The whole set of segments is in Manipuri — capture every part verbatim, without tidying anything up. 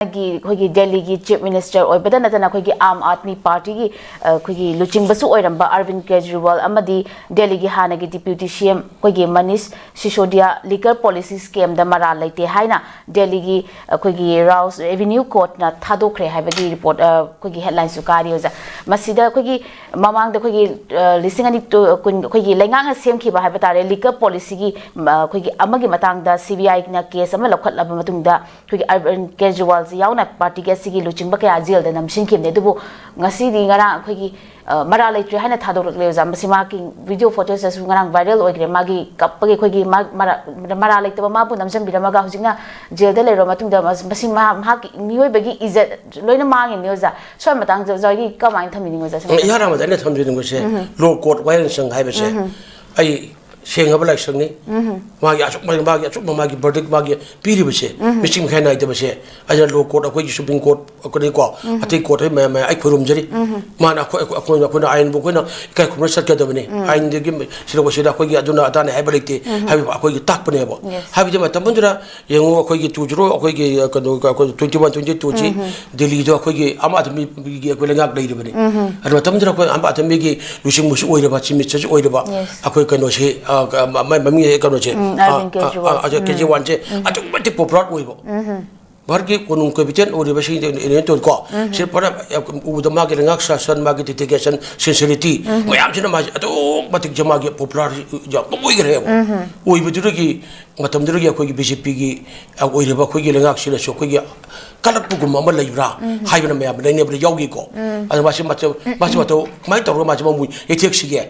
ꯍꯥꯟꯅꯒꯤ ꯑꯩꯈꯣꯏꯒꯤ ꯗꯦꯜꯂꯤꯒꯤ ꯆꯤꯐ ꯃꯤꯅꯤꯁꯇꯔ ꯑꯣꯏꯕꯗ ꯅꯠꯇꯅ ꯑꯩꯈꯣꯏꯒꯤ ꯑꯥꯝ ꯑꯥꯗꯃꯤ ꯄꯥꯔꯇꯤꯒꯤ ꯑꯩꯈꯣꯏꯒꯤ ꯂꯨꯆꯤꯡꯕꯁꯨ ꯑꯣꯏꯔꯝꯕ ꯑꯔꯕꯤꯟ ꯀꯦꯖꯔꯤꯋꯥꯜ ꯑꯃꯗꯤ ꯗꯦꯜꯂꯤꯒꯤ ꯍꯥꯟꯅꯒꯤ ꯗꯤꯄ꯭ꯌꯨꯇꯤ ꯁꯤ ꯑꯦꯝ ꯑꯩꯈꯣꯏꯒꯤ ꯃꯅꯤꯁ ꯁꯤꯁꯣꯗꯤꯌꯥ ꯂꯤꯀꯔ ꯄꯣꯂꯤꯁꯤ ꯁ꯭ꯀꯦꯝꯗ ꯃꯔꯥꯜ ꯂꯩꯇꯦ ꯍꯥꯏꯅ ꯗꯦꯜꯂꯤꯒꯤ ꯑꯩꯈꯣꯏꯒꯤ ꯔꯥꯎꯁ ꯑꯦꯚꯤꯅ꯭ꯌꯨ ꯀꯣꯔꯠꯅ ꯊꯥꯗꯣꯛꯈ꯭ꯔꯦ ꯍꯥꯏꯕꯒꯤ ꯔꯤꯄꯣꯔꯠ ꯑꯩꯈꯣꯏꯒꯤ ꯍꯦꯗꯂꯥꯏꯟꯁꯨ ꯀꯥꯔꯤ ꯑꯣꯖꯥ꯫ ꯃꯁꯤꯗ ꯑꯩꯈꯣꯏꯒꯤ ꯃꯃꯥꯡꯗ ꯑꯩꯈꯣꯏꯒꯤ ꯂꯤꯁꯤꯡ ꯑꯅꯤ ꯀꯨꯟ ꯑꯩꯈꯣꯏꯒꯤ ꯂꯩꯉꯥꯛꯅ ꯁꯦꯝꯈꯤꯕ ꯍꯥꯏꯕ ꯇꯥꯔꯦ ꯂꯤꯀꯔ ꯄꯣꯂꯤꯁꯤꯒꯤ ꯑꯩꯈꯣꯏꯒꯤ ꯑꯃꯒꯤ ꯃꯇꯥꯡꯗ ꯁꯤ ꯕꯤ ꯑꯥꯏꯅ ꯀꯦꯁ ꯑꯃ ꯂꯧꯈꯠꯂꯕ ꯃꯇꯨꯡꯗ ꯑꯩꯈꯣꯏꯒꯤ ꯑꯔꯕꯤꯟ ꯀꯦꯖꯔꯤꯋꯥꯜꯁꯤ ꯌꯥꯎꯅ ꯄꯥꯔꯇꯤꯒꯤ ꯑꯁꯤꯒꯤ ꯂꯨꯆꯤꯡꯕ ꯀꯌꯥ ꯖꯦꯜꯗ ꯅꯝꯁꯤꯟꯈꯤꯕꯅꯤ꯫ ꯑꯗꯨꯕꯨ ꯉꯁꯤꯗꯤ ꯉꯔꯥꯡ ꯑꯩꯈꯣꯏꯒꯤ ꯃꯔꯥꯜ ꯂꯩꯇ꯭ꯔꯦ ꯍꯥꯏꯅ ꯊꯥꯗꯣꯔꯛꯂꯦ ꯑꯣꯖꯥ꯫ ꯃꯁꯤ ꯃꯍꯥꯛꯀꯤ ꯚꯤꯗꯤꯑꯣ ꯐꯣꯇꯣꯁꯇꯁꯨ ꯉꯔꯥꯡ ꯚꯥꯏꯔꯦꯜ ꯑꯣꯏꯈ꯭ꯔꯦ꯫ ꯃꯥꯒꯤ ꯀꯞꯄꯒꯤ ꯑꯩꯈꯣꯏꯒꯤ ꯃꯔꯥꯜ ꯂꯩꯇꯕ ꯃꯥꯕꯨ ꯅꯝꯁꯤꯟꯕꯤꯔꯝꯃꯒ ꯍꯧꯖꯤꯛꯅ ꯖꯦꯜꯗ ꯂꯩꯔꯕ ꯃꯇꯨꯡꯗ ꯃꯁꯤ ꯃꯍꯥꯛꯀꯤ ꯃꯤꯑꯣꯏꯕꯒꯤ ꯏꯖꯠ ꯂꯣꯏꯅ ꯃꯥꯡꯉꯤꯅꯤ ꯑꯣꯖꯥ꯫ ꯁ꯭ꯋꯥꯏ ꯃꯇꯥꯡꯗ ꯑꯣꯖꯥꯒꯤ ꯀꯃꯥꯏꯅ ꯊꯝꯕꯤꯅꯤꯡꯉꯤ ꯑꯣꯖꯥ? ꯏꯍꯥꯟ ꯍꯥꯟꯕꯗ ꯑꯩꯅ ꯊꯝꯖꯅꯤꯡꯕꯁꯦ ꯂꯣ ꯀꯣꯔꯠ ꯋꯥꯌꯦꯜꯁꯪ ꯍꯥꯏꯕꯁꯦ ꯑꯩ ꯁꯦꯡꯉꯕ ꯂꯥꯏꯁꯪꯅꯤ꯫ ꯃꯥꯒꯤ ꯑꯆꯨꯝꯕ ꯃꯥꯒꯤ ꯑꯆꯨꯝꯕ ꯃꯥꯒꯤ ꯕꯔꯗꯤꯛ ꯃꯥꯒꯤ ꯄꯤꯔꯤꯕꯁꯦ ꯃꯤꯆꯤꯡ ꯃꯤꯈꯥꯏ ꯅꯥꯏꯗꯕꯁꯦ ꯑꯩꯅ ꯂꯣ ꯀꯣꯔꯠ ꯑꯩꯈꯣꯏꯒꯤ ꯁꯨꯄ꯭ꯔꯤꯝ ꯀꯣꯔꯠ ꯑꯩꯈꯣꯏꯀꯣ ꯑꯇꯩ ꯀꯣꯔꯠ ꯍꯣꯏ ꯃꯌꯥꯝ ꯃꯌꯥꯝ ꯑꯩ ꯈꯨꯔꯨꯝꯖꯔꯤ꯫ ꯃꯥꯅ ꯑꯩꯈꯣꯏ ꯑꯩꯈꯣꯏ ꯑꯩꯈꯣꯏꯅ ꯑꯩꯈꯣꯏꯅ ꯑꯥꯏꯟꯕꯨ ꯑꯩꯈꯣꯏꯅ ꯏꯀꯥꯏ ꯈꯨꯝꯅ ꯆꯠꯀꯗꯕꯅꯤ꯫ ꯑꯥꯏꯟꯗꯒꯤ ꯁꯤꯗ ꯑꯩꯈꯣꯏ ꯁꯤꯗ ꯑꯩꯈꯣꯏꯒꯤ ꯑꯗꯨꯅ ꯑꯗꯥꯅꯤ ꯍꯥꯏꯕ ꯂꯩꯇꯦ ꯍꯥꯏꯕ ꯑꯩꯈꯣꯏꯒꯤ ꯇꯥꯛꯄꯅꯦꯕ꯫ ꯍꯥꯏꯕꯗꯤ ꯃꯇꯝ ꯑꯗꯨꯗ ꯌꯦꯡꯉꯨ ꯑꯩꯈꯣꯏꯒꯤ ꯇꯨ ꯖꯤꯔꯣ ꯑꯩꯈꯣꯏꯒꯤ ꯀꯩꯅꯣ ꯑꯩꯈꯣꯏ ꯇ꯭ꯋꯦꯟꯇꯤ ꯋꯥꯟ ꯇ꯭ꯋꯦꯟꯇꯤ ꯇꯨꯁꯤ ꯗꯤꯜꯂꯤꯗ ꯑꯩꯈꯣꯏꯒꯤ ꯑꯥꯝ ꯑꯥꯗꯃꯤꯒꯤ ꯑꯩꯈꯣꯏ ꯂꯩꯉꯥꯛ ꯂꯩꯔꯤꯕꯅꯤ꯫ ꯑꯗꯨ ꯃꯇꯝꯗꯨꯗ ꯑꯩꯈꯣꯏ ꯑꯥꯝ ꯑꯥꯗꯃꯤꯒꯤ ꯂꯨꯆꯤꯡꯕꯁꯨ ꯑꯣꯏꯔꯕ ꯆꯤꯐ ꯃꯤꯅꯤꯁꯇꯔꯁꯨ ꯑꯣꯏꯔꯕ ꯑꯩꯈꯣꯏ ꯀꯩꯅꯣꯁꯤ ꯃꯃꯤꯡ ꯀꯩꯅꯣꯁꯦ ꯀꯦꯖꯔꯤꯋꯥꯜꯁꯦ ꯑꯗꯨꯛꯀꯤ ꯃꯇꯤꯛ ꯄꯣꯄꯨꯂꯔ ꯑꯣꯏꯕ꯫ ꯚꯥꯔꯠꯀꯤ ꯀꯣꯅꯨꯡ ꯀꯦꯄꯤꯇꯦꯜ ꯑꯣꯏꯔꯤꯕꯁꯤꯡ ꯀꯣ ꯁꯤ ꯄꯨꯔꯥ ꯎꯕꯗ ꯃꯥꯒꯤ ꯂꯩꯉꯥꯛ ꯁꯥꯁꯟ ꯃꯥꯒꯤ ꯗꯦꯗꯤꯀꯦꯁꯟ ꯁꯤꯟꯁꯤꯔꯤꯇꯤ ꯃꯌꯥꯝꯁꯤꯅ ꯃꯥꯁꯦ ꯑꯗꯨꯛ ꯃꯇꯤꯛ ꯃꯥꯒꯤ ꯄꯣꯄꯨꯂꯔ ꯌꯥꯝ ꯑꯣꯏꯈ꯭ꯔꯦꯕ꯫ ꯑꯣꯏꯕꯗꯨꯗꯒꯤ ꯃꯇꯝꯗꯨꯗꯒꯤ ꯑꯩꯈꯣꯏꯒꯤ ꯕꯤ ꯖꯦ ꯄꯤꯒꯤ ꯑꯣꯏꯔꯤꯕ ꯑꯩꯈꯣꯏꯒꯤ ꯂꯩꯉꯥꯛꯁꯤꯅꯁꯨ ꯑꯩꯈꯣꯏꯒꯤ ꯀꯜꯂꯛꯄꯒꯨꯝꯕ ꯑꯃ ꯂꯩꯕ꯭ꯔꯥ ꯍꯥꯏꯕꯅ ꯃꯌꯥꯝ ꯅꯩꯅꯕꯗ ꯌꯥꯎꯈꯤꯀꯣ꯫ ꯑꯗꯣ ꯃꯥꯁꯤ ꯃꯇꯧ ꯃꯥꯁꯤ ꯃꯇꯧ ꯀꯃꯥꯏꯅ ꯇꯧꯔꯒ ꯃꯥꯁꯤ ꯃꯃꯨ ꯌꯩꯊꯦꯛꯁꯤꯒꯦ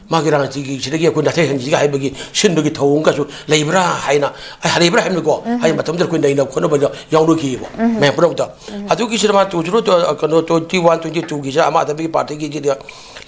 ꯃꯥꯒꯤ ꯔꯥꯖꯅꯤꯇꯤꯒꯤꯁꯤꯗꯒꯤ ꯑꯩꯈꯣꯏ ꯅꯥꯊꯩꯍꯟꯁꯤꯒꯦ ꯍꯥꯏꯕꯒꯤ ꯁꯤꯟꯕꯒꯤ ꯊꯧꯑꯣꯡꯒꯁꯨ ꯂꯩꯕ꯭ꯔꯥ ꯍꯥꯏꯅ ꯑꯩ ꯂꯩꯕ꯭ꯔꯥ ꯍꯥꯏꯕꯅꯤꯀꯣ꯫ ꯍꯥꯏ ꯃꯇꯝꯗꯨꯗ ꯑꯩꯈꯣꯏ ꯅꯩꯅꯕ ꯈꯣꯠꯅꯕ ꯌꯥꯎꯅꯈꯤꯑꯕ ꯃꯌꯥꯝ ꯄꯨꯝꯅꯃꯛꯇ꯫ ꯑꯗꯨꯒꯤꯁꯤꯗ ꯃꯥ ꯇꯨ ꯖꯤꯔꯣ ꯀꯩꯅꯣ twenty one twenty ꯇꯨꯒꯤꯁꯤꯗ Aam Aadmi ꯄꯥꯔꯇꯤꯒꯤꯁꯤꯗ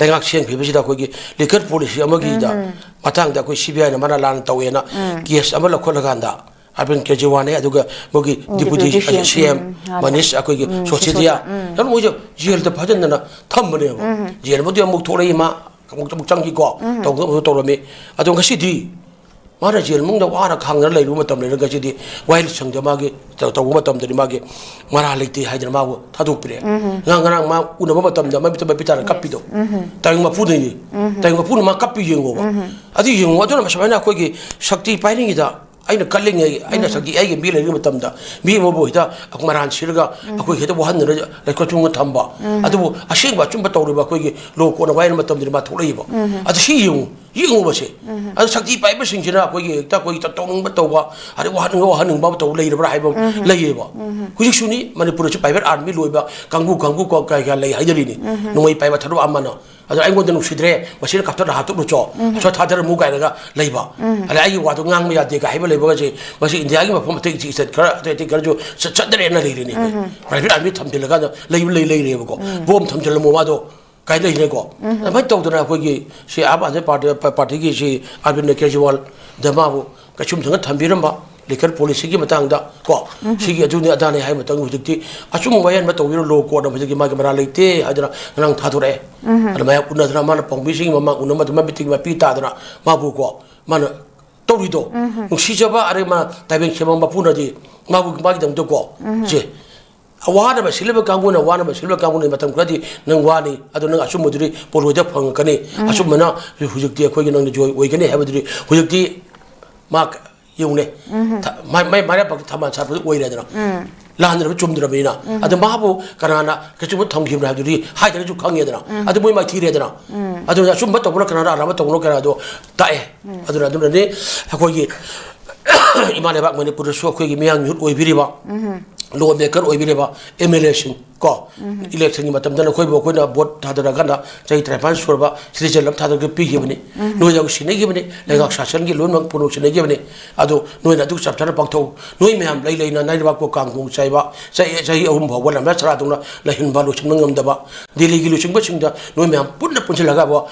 ꯂꯩꯉꯥꯛ ꯁꯦꯝꯈꯤꯕꯁꯤꯗ ꯑꯩꯈꯣꯏꯒꯤ ꯂꯤꯀꯔ ꯄꯣꯂꯤꯁꯤ ꯑꯃꯒꯤꯗ ꯃꯇꯥꯡꯗ ꯑꯩꯈꯣꯏ ꯁꯤ ꯕꯤ ꯑꯥꯏꯅ ꯃꯥꯅ ꯂꯥꯟꯅ ꯇꯧꯋꯦꯅ ꯀꯦꯁ ꯑꯃ ꯂꯧꯈꯠꯂꯀꯥꯟꯗ ꯑꯔꯕꯤꯟ ꯀꯦꯖꯔꯤꯋꯥꯜꯅꯦ ꯑꯗꯨꯒ ꯃꯣꯏꯒꯤ ꯗꯤꯄꯨꯇꯤ ꯗꯤꯄꯨꯇꯤ ꯁꯤ ꯑꯦꯝ, ꯁꯤ ꯑꯦꯝ ꯃꯥꯅꯦ꯫ ꯃꯅꯤꯁ ꯑꯩꯈꯣꯏꯒꯤ ꯁꯣꯁꯤꯌꯥ ꯁꯣꯁꯤꯌꯥ ꯌꯥꯝ ꯃꯣꯏꯁꯦ ꯖꯦꯜꯗ ꯐꯥꯖꯤꯟꯗꯅ ꯊꯝꯕꯅꯦꯕ꯫ ꯖꯦꯜ ꯃꯇꯨꯡ ꯑꯃꯨꯛ ꯊꯣꯛꯂꯛꯏ ꯃꯥ ꯑꯃꯨꯛ ꯑꯃꯨꯛ ꯆꯪꯈꯤꯀꯣ꯫ ꯇꯧꯗꯅ ꯇꯧꯔꯝꯃꯤ꯫ ꯑꯗꯣ ꯉꯁꯤꯗꯤ ꯃꯥꯅ ꯖꯦꯜ ꯃꯅꯨꯡꯗ ꯋꯥꯅ ꯈꯥꯡꯗꯅ ꯂꯩꯔꯨꯕ ꯃꯇꯝ ꯂꯩꯔꯒ ꯁꯤꯗꯤ ꯋꯥꯌꯦꯜ ꯁꯪꯗ ꯃꯥꯒꯤ ꯇꯧ-, ꯇꯧꯕ ꯃꯇꯝꯗꯗꯤ ꯃꯥꯒꯤ ꯃꯔꯥ ꯂꯩꯇꯦ ꯍꯥꯏꯗꯅ ꯃꯥꯕꯨ ꯊꯥꯗꯣꯛꯄꯤꯔꯦ꯫ ꯉꯔꯥꯡ, ꯉꯔꯥꯡ ꯃꯥ ꯎꯅꯕ ꯃꯇꯝꯗ ꯃꯃꯤꯠꯇ ꯃꯄꯤ ꯇꯥꯅ ꯀꯞꯄꯤꯗꯣ꯫ ꯇꯥꯏꯕꯪ ꯃꯄꯨꯅꯅꯤ꯫ ꯇꯥꯏꯕꯪ ꯃꯄꯨꯅ ꯃꯥ ꯀꯞꯄꯤ ꯌꯦꯡꯉꯣꯕ꯫ ꯑꯗꯨ ꯌꯦꯡꯉꯣ, ꯑꯗꯨꯅ ꯁꯨꯃꯥꯏꯅ ꯑꯩꯈꯣꯏꯒꯤ ꯁꯛꯇꯤ ꯄꯥꯏꯔꯤꯉꯩꯗ, ꯑꯩꯅ ꯀꯜꯂꯤꯉꯩ, ꯑꯩꯅ ꯁꯛꯇꯤ ꯑꯩꯒꯤ ꯃꯤ ꯂꯩꯔꯤꯉꯩ ꯃꯇꯝꯗ ꯃꯤ ꯑꯃꯕꯨ ꯍꯦꯛꯇ ꯃꯔꯥꯟ ꯁꯤꯔꯒ ꯑꯩꯈꯣꯏ ꯍꯦꯛꯇ ꯋꯥꯍꯟꯗꯅ ꯂꯩꯀꯣꯠ ꯊꯨꯡꯅ ꯊꯝꯕ꯫ ꯑꯗꯨꯕꯨ ꯑꯁꯦꯡꯕ ꯑꯆꯨꯝꯕ ꯇꯧꯔꯤꯕ ꯑꯩꯈꯣꯏꯒꯤ ꯂꯣ ꯀꯣꯟꯅ ꯋꯥꯌꯦꯜ ꯃꯇꯝꯗꯗꯤ ꯃꯥ ꯊꯣꯛꯂꯛꯏꯕ꯫ ꯑꯗꯨ ꯁꯤ ꯌꯦꯡꯉꯨ꯫ ꯌꯦꯡꯉꯨꯕꯁꯦ꯫ ꯑꯗꯨ ꯁꯛꯇꯤ ꯄꯥꯏꯕꯁꯤꯡꯁꯤꯅ ꯑꯩꯈꯣꯏꯒꯤ ꯍꯦꯛꯇ ꯑꯩꯈꯣꯏꯒꯤ ꯇꯧꯅꯤꯡꯕ ꯇꯧꯕ, ꯑꯗꯩ ꯋꯥꯍꯟꯅꯤꯡꯕ ꯋꯥꯍꯟꯅꯤꯡꯕ ꯇꯧꯕ ꯂꯩꯔꯕ꯭ꯔꯥ ꯍꯥꯏꯕ ꯑꯃ ꯂꯩꯌꯦꯕ꯫ ꯍꯧꯖꯤꯛꯁꯨꯅꯤ ꯃꯅꯤꯄꯨꯔꯗꯁꯨ private army ꯂꯣꯏꯕ ꯀꯥꯡꯕꯨ, ꯀꯥꯡꯕꯨ ꯀꯣ-, ꯀꯌꯥ ꯀꯌꯥ ꯂꯩ ꯍꯥꯏꯅꯔꯤꯅꯤ꯫ ꯅꯣꯡꯃꯩ ꯄꯥꯏꯕ ꯊꯔꯨ ꯑꯃꯅ꯫ ꯑꯗꯣ ꯑꯩꯉꯣꯟꯗ ꯅꯨꯡꯁꯤꯗ꯭ꯔꯦ, ꯃꯁꯤꯅ ꯀꯥꯞꯊꯠꯅ ꯍꯥꯠꯇꯣꯛꯂꯨꯆꯣ, ꯑꯁ꯭ꯋꯥꯏ ꯊꯥꯗꯔꯝꯃꯨ ꯀꯥꯏꯅꯒ ꯂꯩꯕ꯫ ꯑꯗꯩ ꯑꯩꯒꯤ ꯋꯥꯗꯣ ꯉꯥꯡꯕ ꯌꯥꯗꯦꯒ ꯍꯥꯏꯕ ꯂꯩꯕꯒꯁꯦ, ꯃꯁꯤ ꯏꯟꯗꯤꯌꯥꯒꯤ ꯃꯐꯝ ꯑꯇꯩ state ꯈꯔ, ꯑꯇꯩ ꯑꯇꯩ ꯈꯔꯁꯨ ꯆꯠ-, ꯆꯠꯅꯔꯦꯅ ꯂꯩꯔꯤꯅꯤ꯫ Private army ꯊꯝꯖꯤꯜꯂꯀꯥꯟꯗ ꯂꯩꯕ ꯂꯩ ꯂꯩꯔꯦꯕꯀꯣ꯫ ꯕꯣꯝ ꯊꯝꯖꯤꯜꯂꯝꯃꯣ ꯃꯥꯗꯣ꯫ ꯀꯥꯏꯅ ꯂꯩꯔꯦꯀꯣ꯫ ꯑꯗꯨꯃꯥꯏꯅ ꯇꯧꯗꯅ ꯑꯩꯈꯣꯏꯒꯤ ꯁꯤ ꯑꯥꯝ ꯑꯥꯗꯃꯤ ꯄꯥꯔꯇꯤ, ꯄꯥꯔꯇꯤꯒꯤ ꯁꯤ ꯑꯔꯕꯤꯟꯗ ꯀꯦꯖꯔꯤꯋꯥꯜꯗ ꯃꯥꯕꯨ ꯀꯩꯁꯨꯝꯁꯪꯅ ꯊꯝꯕꯤꯔꯝꯕ, liquor policyꯒꯤ ꯃꯇꯥꯡꯗ ꯀꯣ, ꯁꯤꯒꯤ ꯑꯗꯨꯅꯤ ꯑꯗꯥꯅꯤ ꯍꯥꯏꯕ ꯃꯇꯝꯗ ꯍꯧꯖꯤꯛꯇꯤ ꯑꯆꯨꯝꯕ ꯋꯥꯌꯦꯟꯕ ꯇꯧꯕꯤꯔꯣ, ꯂꯣ ꯀꯣꯔꯠꯅ ꯍꯧꯖꯤꯛꯇꯤ ꯃꯥꯒꯤ ꯃꯔꯥꯜ ꯂꯩꯇꯦ ꯍꯥꯏꯗꯅ ꯉꯔꯥꯡ ꯊꯥꯗꯣꯔꯛꯑꯦ꯫ ꯑꯗꯨꯃꯥꯏꯅ ꯎꯅꯗꯅ ꯃꯥꯅ ꯄꯥꯎꯃꯤꯁꯤꯡꯒꯤ ꯃꯃꯥꯡ ꯎꯅꯕ ꯃꯇꯝꯗ ꯃꯃꯤꯠꯇꯒꯤ ꯃꯄꯤ ꯇꯥꯗꯅ ꯃꯥꯕꯨ ꯀꯣ, ꯃꯥꯅ ꯇꯧꯔꯤꯗꯣ, ꯅꯨꯡꯁꯤꯖꯕ ꯑꯔꯩ ꯃꯥ ꯇꯥꯏꯕꯪ ꯈꯦꯃꯝ ꯃꯄꯨꯅꯗꯤ ꯃꯥꯕꯨ ꯃꯥꯒꯤꯗꯃꯛꯇ ꯀꯣ, ꯁꯦ, ꯋꯥꯅꯕ ꯁꯤꯜꯂꯤꯕ ꯀꯥꯡꯕꯨꯅ, ꯋꯥꯅꯕ ꯁꯤꯜꯂꯤꯕ ꯀꯥꯡꯕꯨꯅ ꯃꯇꯝ ꯈꯔꯗꯤ ꯅꯪ ꯋꯥꯅꯤ, ꯑꯗꯨ ꯅꯪ ꯑꯆꯨꯝꯕꯗꯨꯗꯤ ꯄꯣꯂꯣꯏꯗ ꯐꯪꯉꯛꯀꯅꯤ꯫ ꯑꯆꯨꯝꯕꯅ ꯍꯧꯖꯤꯛꯇꯤ ꯑꯩꯈꯣꯏꯒꯤ ꯅꯪꯅ ꯖꯣꯏ ꯑꯣꯏꯒꯅꯤ ꯍꯥꯏꯕꯗꯨꯗꯤ ꯍꯧꯖꯤꯛꯇꯤ ꯃꯥ ꯌꯦꯡꯉꯨꯅꯦ꯫ ꯊ-, ꯃꯥ-, ꯃꯥꯏ ꯃꯔꯥꯏꯕꯛꯇ ꯊꯝꯕꯥꯜ ꯁꯥꯠꯄꯗꯨ ꯑꯣꯏꯔꯦꯗꯅ꯫ ꯂꯥꯟꯗ꯭ꯔꯕ ꯆꯨꯝꯗ꯭ꯔꯕꯅꯤꯅ꯫ ꯑꯗ ꯃꯥꯕꯨ ꯀꯅꯥꯅ ꯀꯩꯁꯨꯝꯕ ꯊꯝꯈꯤꯕꯅꯣ ꯍꯥꯏꯕꯗꯨꯗꯤ ꯍꯥꯏꯗꯅꯁꯨ ꯈꯪꯉꯦꯗꯅ꯫ ꯑꯗꯨ ꯃꯣꯏ ꯃꯥꯏꯊꯤꯔꯦꯗꯅ꯫ ꯑꯗꯨꯅ ꯑꯆꯨꯝꯕ ꯇꯧꯕꯅ ꯀꯅꯥꯅ, ꯑꯔꯥꯟꯕ ꯇꯧꯕꯅ ꯀꯅꯥꯗꯣ ꯇꯥꯛꯑꯦ꯫ ꯑꯗꯨꯅ, ꯑꯗꯨꯅꯅꯤ ꯑꯩꯈꯣꯏꯒꯤ ꯏꯃꯥ ꯂꯩꯕꯥꯛ ꯃꯅꯤꯄꯨꯔꯗꯁꯨ ꯑꯩꯈꯣꯏꯒꯤ ꯃꯤꯌꯥꯝ ꯌꯨꯠ ꯑꯣꯏꯕꯤꯔꯤꯕ, law maker ꯑꯣꯏꯕꯤꯔꯤꯕ MLAꯁꯤꯡ ꯀꯣ, electionꯒꯤ ꯃꯇꯝꯗ ꯅꯈꯣꯏꯕꯨ ꯑꯩꯈꯣꯏꯅ vote ꯊꯥꯗꯔꯀꯥꯟꯗ ꯆꯍꯤ ꯇꯔꯥꯅꯤꯄꯥꯟ ꯁꯨꯔꯕ citizen ꯑꯃ ꯊꯥꯗꯔꯒ ꯄꯤꯈꯤꯕꯅꯤ꯫ ꯅꯣꯏꯗ ꯁꯤꯟꯅꯈꯤꯕꯅꯤ꯫ ꯂꯩꯉꯥꯛ ꯁꯥꯁꯟꯒꯤ ꯂꯣꯏꯅꯃꯛ ꯄꯨꯝꯅꯃꯛ ꯁꯤꯟꯅꯈꯤꯕꯅꯤ꯫ ꯑꯗꯨ ꯅꯣꯏꯅ ꯑꯗꯨ ꯆꯞ ꯆꯥꯅ ꯄꯥꯡꯊꯣꯛꯎ꯫ ꯅꯣꯏ ꯃꯌꯥꯝ ꯂꯩ ꯂꯩꯅ ꯅꯥꯏ ꯂꯩꯕꯥꯛꯄꯨ ꯀꯥꯡꯈꯣꯡ ꯆꯥꯏꯕ, ꯆꯍꯤ, ꯆꯍꯤ ꯑꯍꯨꯝ ꯐꯥꯎꯕ ꯂꯝꯌꯥ ꯁꯔꯥꯗꯧꯅ ꯂꯩꯍꯟꯕ, ꯂꯣꯏꯁꯤꯟꯕ ꯉꯝꯗꯕ, ꯗꯦꯜꯂꯤꯒꯤ ꯂꯨꯆꯤꯡꯕꯁꯤꯡꯗ ꯅꯣꯏ ꯃꯌꯥꯝ ꯄꯨꯟꯅ ꯄꯨꯟꯁꯤꯜꯂꯒ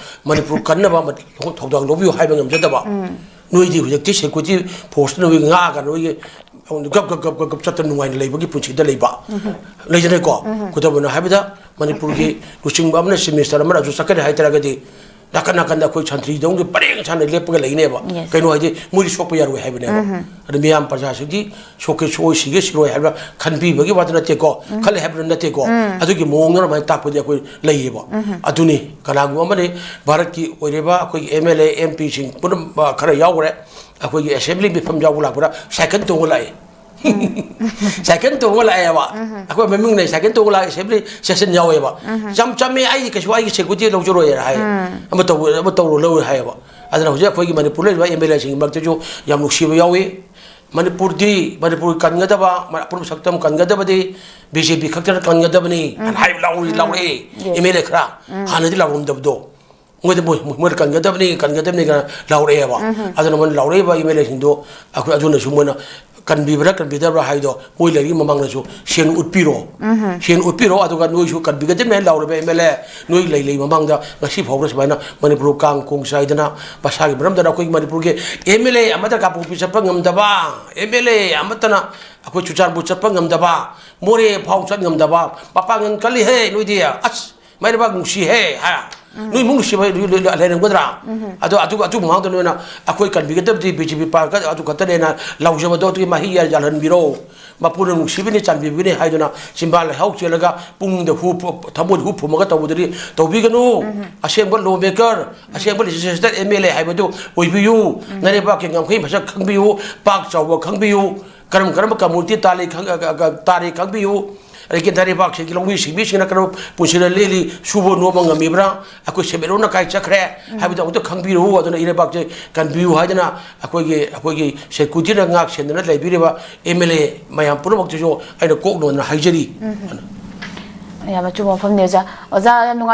ꯃꯅꯤꯄꯨꯔ ꯀꯟꯅꯕ ꯊꯧꯗꯥꯡ ꯂꯧꯕꯤꯌꯨ ꯍꯥꯏꯕ ꯉꯝꯖꯗꯕ꯫ ꯅꯣꯏꯗꯤ ꯍꯧꯖꯤꯛꯇꯤ security forceꯅ ꯅꯣꯏ ꯉꯥꯛꯑꯒ ꯅꯣꯏꯒꯤ ꯒꯞ ꯒꯞ ꯒꯞ ꯒꯞ ꯒꯞ ꯆꯠꯇꯅ ꯅꯨꯡꯉꯥꯏꯅ ꯂꯩꯕꯒꯤ ꯄꯨꯟꯁꯤꯗ ꯂꯩꯕ꯫ ꯂꯩꯖꯔꯦꯀꯣ? ꯈꯨꯗꯝ ꯑꯣꯏꯅ ꯍꯥꯏꯕꯗ, ꯃꯅꯤꯄꯨꯔꯒꯤ ꯂꯨꯆꯤꯡꯕ ꯑꯃꯅ, chief minister ꯑꯃꯅ ꯑꯗꯨ ꯆꯠꯀꯅꯤ ꯍꯥꯏ ꯇꯥꯔꯒꯗꯤ, ꯅꯥꯀꯟ ꯅꯥꯀꯟꯗ ꯑꯩꯈꯣꯏ ꯁꯟꯇ꯭ꯔꯤꯗꯧꯅ ꯄꯔꯦꯡ ꯁꯥꯅ ꯂꯦꯞꯄꯒ ꯂꯩꯅꯦꯕ꯫ Yes. ꯀꯩꯅꯣ ꯍꯥꯏꯗꯤ ꯃꯣꯏꯗꯤ ꯁꯣꯛꯄ ꯌꯥꯔꯣꯏ ꯍꯥꯏꯕꯅꯦꯕ꯫ ꯑꯗꯨ ꯃꯤꯌꯥꯝ ꯄ꯭ꯔꯖꯥꯁꯤꯡꯗꯤ ꯁꯣꯛꯀꯦ ꯁꯣꯛꯑꯣꯏ ꯁꯤꯒꯦ ꯁꯤꯔꯣꯏ ꯍꯥꯏꯕ ꯈꯟꯕꯤꯕꯒꯤ ꯋꯥꯗꯨ ꯅꯠꯇꯦꯀꯣ꯫ ꯈꯜꯂꯦ ꯍꯥꯏꯕꯗꯨ ꯅꯠꯇꯦꯀꯣ꯫ ꯑꯗꯨꯒꯤ ꯃꯑꯣꯡꯗ ꯑꯗꯨꯃꯥꯏꯅ ꯇꯥꯛꯄꯗꯤ ꯑꯩꯈꯣꯏ ꯂꯩꯌꯦꯕ꯫ ꯑꯗꯨꯅꯤ ꯀꯅꯥꯒꯨꯝꯕ ꯑꯃꯅ ꯚꯥꯔꯠꯀꯤ ꯑꯣꯏꯔꯤꯕ ꯑꯩꯈꯣꯏꯒꯤ M L A, M P ꯁꯤꯡ ꯄꯨꯝꯅꯃꯛ ꯈꯔ ꯌꯥꯎꯈ꯭ꯔꯦ꯫ ꯑꯩꯈꯣꯏꯒꯤ assembly ꯃꯤꯐꯝ ꯌꯥꯎꯕ ꯂꯥꯛꯄꯗ ꯁꯥꯏꯀꯜ ꯇꯣꯡꯉ ꯂꯥꯛꯑꯦ꯫ ꯁꯥꯏꯀꯜ ꯇꯣꯡꯉ ꯂꯥꯛꯑꯦꯕ꯫ ꯑꯩꯈꯣꯏ ꯃꯃꯤꯡꯅꯦ ꯁꯥꯏꯀꯜ ꯇꯣꯡꯉ ꯂꯥꯛꯑꯦ, assembly session ꯌꯥꯎꯋꯦꯕ꯫ ꯆꯝ ꯆꯝꯃꯦ, ꯑꯩ ꯀꯩꯁꯨ ꯑꯩꯒꯤ security ꯂꯧꯖꯔꯣꯏ ꯍꯥꯏ꯫ ꯑꯃ ꯇꯧ ꯑꯃ ꯇꯧꯔꯣ ꯂꯧꯔꯣꯏ ꯍꯥꯏꯌꯦꯕ꯫ ꯑꯗꯨꯅ ꯍꯧꯖꯤꯛ ꯑꯩꯈꯣꯏꯒꯤ ꯃꯅꯤꯄꯨꯔ ꯂꯩꯔꯤꯕ M L A ꯁꯤꯡꯒꯤ ꯃꯔꯛꯇꯁꯨ ꯌꯥꯝ ꯅꯨꯡꯁꯤꯕ ꯌꯥꯎꯏ꯫ ꯃꯅꯤꯄꯨꯔꯗꯤ, ꯃꯅꯤꯄꯨꯔ ꯀꯟꯒꯗꯕ, ꯑꯄꯨꯟꯕ ꯁꯛꯇꯝ ꯀꯟꯒꯗꯕꯗꯤ B J P ꯈꯛꯇꯅ ꯀꯟꯒꯗꯕꯅꯤ ꯍꯥꯏꯅ ꯍꯥꯏꯕ ꯂꯥꯎꯔꯤ ꯂꯥꯎꯔꯛꯑꯦ꯫ M L A ꯈꯔ ꯍꯥꯟꯅꯗꯤ ꯂꯥꯎꯔꯝꯗꯕꯗꯣ꯫ ꯃꯣꯏꯗ ꯃꯣꯏ ꯃꯣꯏꯅ ꯀꯟꯒꯗꯕꯅꯤ, ꯀꯟꯒꯗꯕꯅꯤ ꯀꯥꯏꯅ ꯂꯥꯎꯔꯛꯑꯦꯕ꯫ ꯑꯗꯨꯅ ꯃꯣꯏꯅ ꯂꯥꯎꯔꯛꯏꯕ M L A ꯁꯤꯡꯗꯣ ꯑꯩꯈꯣꯏ ꯑꯗꯨꯅꯁꯨ ꯃꯣꯏꯅ ꯀꯟꯕꯤꯕ꯭ꯔꯥ ꯀꯟꯕꯤꯗꯕ꯭ꯔꯥ ꯍꯥꯏꯗꯣ ꯃꯣꯏ ꯂꯩꯔꯤ ꯃꯃꯥꯡꯗꯁꯨ ꯁꯦꯡꯅ ꯎꯠꯄꯤꯔꯣ꯫ ꯁꯦꯡꯅ ꯎꯠꯄꯤꯔꯣ꯫ ꯑꯗꯨꯒ ꯅꯣꯏꯁꯨ ꯀꯟꯕꯤꯒꯗꯕꯅꯤ ꯍꯥꯏꯅ ꯂꯥꯎꯔꯤꯕ M L A ꯅꯣꯏ ꯂꯩ ꯂꯩ ꯃꯃꯥꯡꯗ ꯉꯁꯤ ꯐꯥꯎꯕꯗ ꯁꯨꯃꯥꯏꯅ ꯃꯅꯤꯄꯨꯔ ꯀꯥꯡ ꯈꯣꯡ ꯆꯥꯏꯗꯅ ꯃꯁꯥꯒꯤ ꯃꯔꯝꯗꯅ ꯑꯩꯈꯣꯏꯒꯤ ꯃꯅꯤꯄꯨꯔꯒꯤ M L A ꯑꯃꯠꯇ ꯀꯥꯡꯄꯣꯛꯄꯤ ꯆꯠꯄ ꯉꯝꯗꯕ, M L A ꯑꯃꯠꯇꯅ ꯑꯩꯈꯣꯏ ꯆꯨꯔꯆꯥꯟꯄꯨꯔ ꯆꯠꯄ ꯉꯝꯗꯕ, ꯃꯣꯔꯦ ꯐꯥꯎ ꯆꯠ ꯉꯝꯗꯕ, ꯃꯄꯥꯡꯒꯜ ꯀꯜꯂꯤꯍꯦ ꯅꯣꯏꯗꯤ꯫ ꯑꯁ ꯃꯥꯏꯔꯩꯕꯥꯛ ꯅꯨꯡꯁꯤꯍꯦ ꯍꯥꯏ꯫ ꯅꯣꯏꯃꯨꯛ ꯅꯨꯡꯁꯤꯕ ꯂꯩ-, ꯂꯩ-, ꯂꯩꯔꯝꯒꯗ꯭ꯔꯥ? ꯑꯗꯣ ꯑꯗꯨ, ꯑꯗꯨ ꯃꯃꯥꯡꯗ ꯅꯣꯏꯅ ꯑꯩꯈꯣꯏ ꯀꯟꯕꯤꯒꯗꯕꯗꯤ B J P ꯄꯥꯔꯀ ꯑꯗꯨ ꯈꯛꯇꯅꯦꯅ ꯂꯥꯎꯖꯕꯗꯣ ꯑꯗꯨꯒꯤ ꯃꯍꯩ ꯌꯥ-, ꯌꯥꯜꯍꯟꯕꯤꯔꯣ꯫ ꯃꯄꯨꯅ ꯅꯨꯡꯁꯤꯕꯅꯤ, ꯆꯥꯟꯕꯤꯕꯅꯤ ꯍꯥꯏꯗꯨꯅ ꯆꯤꯝꯕꯥꯜ ꯂꯩꯍꯥꯎ ꯆꯦꯜꯂꯒ ꯄꯨꯛꯅꯤꯡꯗ ꯍꯨ ꯐꯨ-, ꯊꯃꯣꯏꯗ ꯍꯨ ꯐꯨꯝꯃꯒ ꯇꯧꯕꯗꯨꯗꯤ ꯇꯧꯕꯤꯒꯅꯨ꯫ ꯑꯁꯦꯡꯕ law maker, ꯑꯁꯦꯡꯕ legislator M L A ꯍꯥꯏꯕꯗꯨ ꯑꯣꯏꯕꯤꯌꯨ꯫ ꯅꯔꯩꯕꯥꯛꯀꯤ ꯉꯝꯈꯩ ꯃꯁꯛ ꯈꯪꯕꯤꯌꯨ, ꯄꯥꯛ ꯆꯥꯎꯕ ꯈꯪꯕꯤꯌꯨ, ꯀꯔꯝ ꯀꯔꯝꯕ community ꯇꯥꯜꯂꯤ ꯈꯪ-, ꯑ, ꯑ, ꯑ, ꯇꯥꯔꯤ ꯈꯪꯕꯤꯌꯨ꯫ ꯑꯗꯒꯤ ꯅꯔꯩꯕꯥꯛꯁꯤꯒꯤ ꯂꯧꯃꯤ ꯁꯤꯡꯃꯤꯁꯤꯡꯅ ꯀꯔꯝꯕ ꯄꯨꯟꯁꯤꯗ ꯂꯦꯜꯂꯤ, ꯁꯨꯕ ꯅꯣꯝꯕ ꯉꯝꯃꯤꯕ꯭ꯔꯥ, ꯑꯩꯈꯣꯏ ꯁꯦꯟꯃꯤꯠꯂꯣꯟꯅ ꯀꯥꯏ ꯆꯠꯈ꯭ꯔꯦ ꯍꯥꯏꯕꯗꯣ ꯑꯃꯨꯛꯇ ꯈꯪꯕꯤꯔꯛꯎ꯫ ꯑꯗꯨꯅ ꯏꯔꯩꯕꯥꯛꯁꯦ ꯀꯟꯕꯤꯌꯨ ꯍꯥꯏꯗꯅ ꯑꯩꯈꯣꯏꯒꯤ, ꯑꯩꯈꯣꯏꯒꯤ ꯁꯦꯀ꯭ꯌꯨꯔꯤꯇꯤꯅ ꯉꯥꯛ ꯁꯦꯟꯗꯨꯅ ꯂꯩꯕꯤꯔꯤꯕ M L A ꯃꯌꯥꯝ ꯄꯨꯝꯅꯃꯛꯇꯁꯨ ꯑꯩꯅ ꯀꯣꯛ ꯅꯣꯟꯗꯅ ꯍꯥꯏꯖꯔꯤ꯫ ꯌꯥꯝ ꯑꯆꯨꯝꯕ ꯋꯥꯐꯝꯅꯤ ꯑꯣꯖꯥ꯫ ꯑꯣꯖꯥ, ꯌꯥꯝ ꯅꯨꯡꯉꯥꯏ꯫